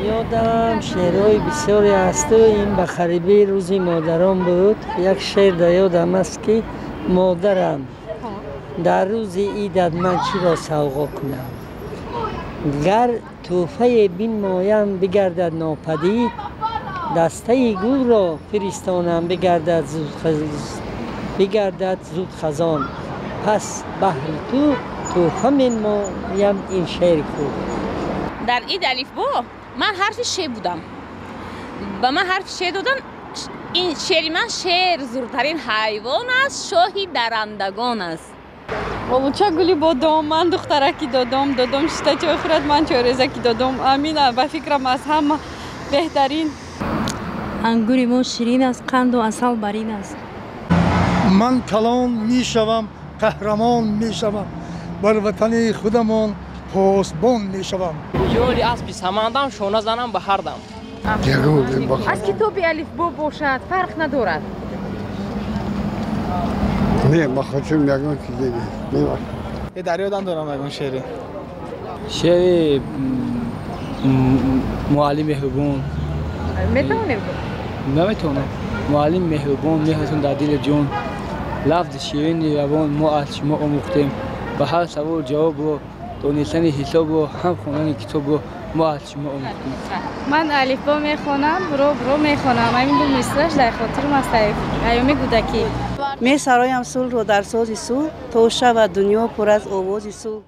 Ёдам шеърҳои бисёре ҳасту ин ба қариби рӯзи модарон буд. Як шеър дар ёдам аст, ки модарам, дар рӯзи идат ман чиро савғо кунам? Гар тӯҳфае бинмоям, бигардад нопадид, дастаи гулро фиристонам, бигардад зуд хазон. Пас баҳри ту тӯҳфа менмоям ин шеъри худ. Дар иди алифбо ман ҳарфи ше будам. Ба ман ҳарфи ше додан. Ин шеъри ман: шер зуртарин ҳайвон аст, шоҳи дарандагон аст. Олуча, гули бодом, ман духтараки додом, додом шита чой хӯрад, ман чойрезаки додом. Амина, ба фикрам, аз ҳама беҳтарин. Ангури мо ширин аст, қанду асал барин аст. Ман калон мешавам, қаҳрамон мешавам, бар ватани худамон посбон мешавам. Ёли аспи самандам, шона занам ба ҳар дам. Аз китоби алифбо бошад, фарқ надорад. Не, ба хотирам ягон чизе нест. Дар ёдам дорам ягон шеъре. Шеъри муаллим меҳрубон. Метавонед? Наметавонам. Муаллим меҳрубон, меҳратон дар дили ҷон, лафзи ширини равон мо аз шумо омӯхтем, ба ҳар савол ҷавобро, донистани ҳисобро, ҳам хондани китобро мо аз шумо омӯхтем. Ман алифбо мехонам, буро буро мехонам. Ҳамин ду мисраш дар хотирам аст, айёми кӯдакӣ. Месароям сулҳро дар сози сулҳ, то шавад дунё пур аз овози сулҳ.